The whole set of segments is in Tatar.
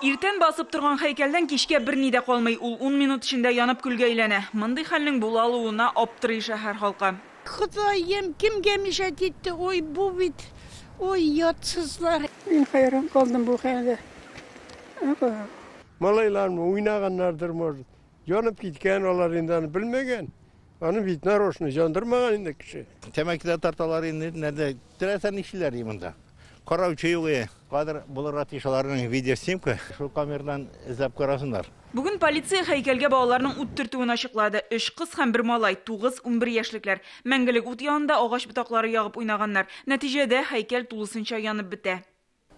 Иртән басып торган һәйкәлдән кичкә берни дә калмый. Ул 10 минут эчендә янып көлгә әйләнә. Мондый хәлнең була алуына аптырый шәһәр халкы. Ходаем, кемгә мешать итте? Ой, бу бит, ой, оятсызлар. Мин хәйран калдым бу хәлгә. Малайлармы уйнаганнардыр, может. Янып киткән, алар инде аны белмәгән. Аны бит нарочно яндырмаган инде кеше. Тәмәке дә тарталар инде, нәрдә теләсә нишлиләр монда. Караучы юк. Кадр булырга тиеш аларның видеосъемка. Шул камерадан эзләп карасыннар. Бүген полиция һәйкәлгә балаларның ут төртүен ачыклады. 3 кыз һәм бер малай, 9-11 яшьлекләр. Мәңгелек ут янында агач ботаклары ягып уйнаганнар. Нәтиҗәдә һәйкәл тулысынча янып бетә.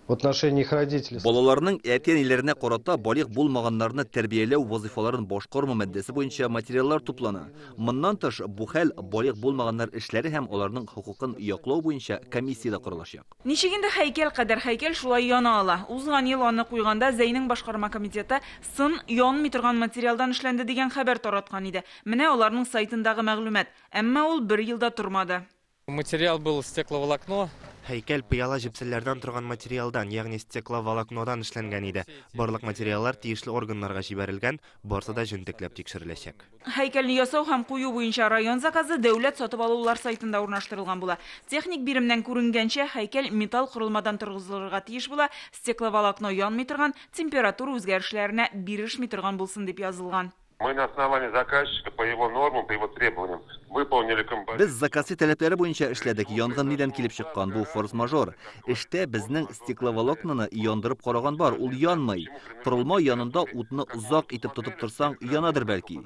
В отношении их родителей. Балаларның әти-әниләренә карата балигъ булмаганнарны тәрбияләү вазифаларын башкармау маддәсе буенча материаллар туплана. Моннан тыш, бу хәл балигъ булмаганнар эшләре һәм аларның хокукын яклау буенча комиссиядә каралачак. Ничек инде һәйкәл кадәр һәйкәл шулай яна ала? Узган ел аны куйганда Зәйнең башкарма комитеты сын янмый торган материалдан эшләнде дигән хәбәр тараткан иде. Менә аларның сайтындагы мәгълүмат. Әмма ул бер елда тормады. Материал был стекловолокно. Һәйкәл пыяла җепселләрдән торган материалдан, ягъни стекловолокнодан эшләнгән иде. Барлык материаллар тиешле органнарга җибәрелгән, барсы да җентекләп тикшереләчәк. Һәйкәлне ясау һәм кую буенча район заказы дәүләт сатып алулар сайтында урнаштырылган була. Техник биремнән күренгәнчә, һәйкәл металл корылмадан торгызылырга тиеш була, стекловолокно янмый торган, температура үзгәрешләренә бирешми торган булсын дип язылган. Мы на основании заказчика по его нормам, по его требованиям выполнили композицию. Без заказчы таләпләре буенча эшләдек. Янгын нидән килеп чыккан? Бу форс-мажор. Эштә безнең стекловолокноны яндырып караган бар, ул янмый. Корылма янында утны озак итеп тотып торсаң, янадыр бәлки.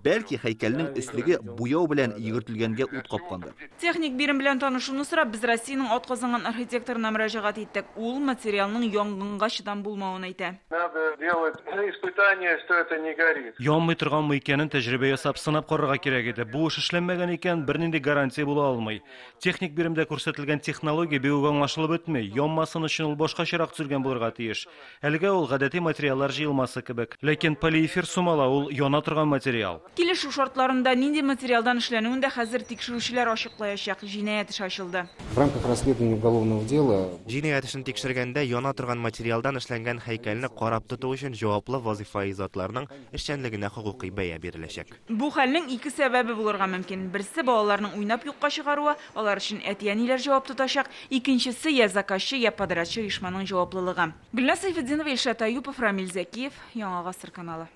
Бәлки һәйкәлнең өслеге буяу белән йөгертелгәнгә ут капкандыр. Техник бирем белән танышуны сорап, без Россиянең атказанган архитекторына мөрәҗәгать иттек. Ул материалның янгынга чыдам булмавын әйтә. Надо делать испытание, что это не горит. Янмый торганмы икәнен тәҗрибә ясап сынап карарга кирәк иде. Бу эш эшләнмәгән икән, бернинди гарантия була алмый. Техник биремдә күрсәтелгән технология бик үк аңлашылып бетми. Янмасын өчен ул башкачарак төзелгән булырга тиеш. Әлегә ул гадәти материаллар җыелмасы кебек. Ләкин полиэфир сумала ул яна торган материал. Килешү шартларында нинди материалдан эшләнүен дә хәзер тикшерүчеләр ачыклаячак. Җинаять эше ачылды. В рамках расследования уголовного дела Җинаять эшен тикшергәндә яна торган материалдан эшләнгән һәйкәлне карап тоту өчен җаваплы вазифаи затларның эшчәнлегенә хокукый бәя биреләчәк. Бу хәлнең ике сәбәбе булырга мөмкин. Берсе балаларның уйнап юкка чыгаруы, алар өчен әти-әниләр җавап тотачак. Икенчесе я заказчы, я подрядчы оешманың җаваплылыгы. Гөлназ Сәйфетдинова, Илшат Аюпов, Рамил Зәкиев, Яңа Гасыр каналы.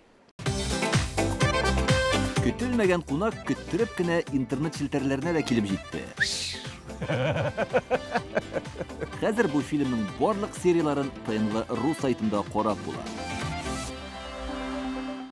Көтелмәгән кунак көттереп кенә интернет челтәрләренә дә килеп җитте. Хәзер бу фильмның барлык серияларын ТНВ.ру сайтында карап була.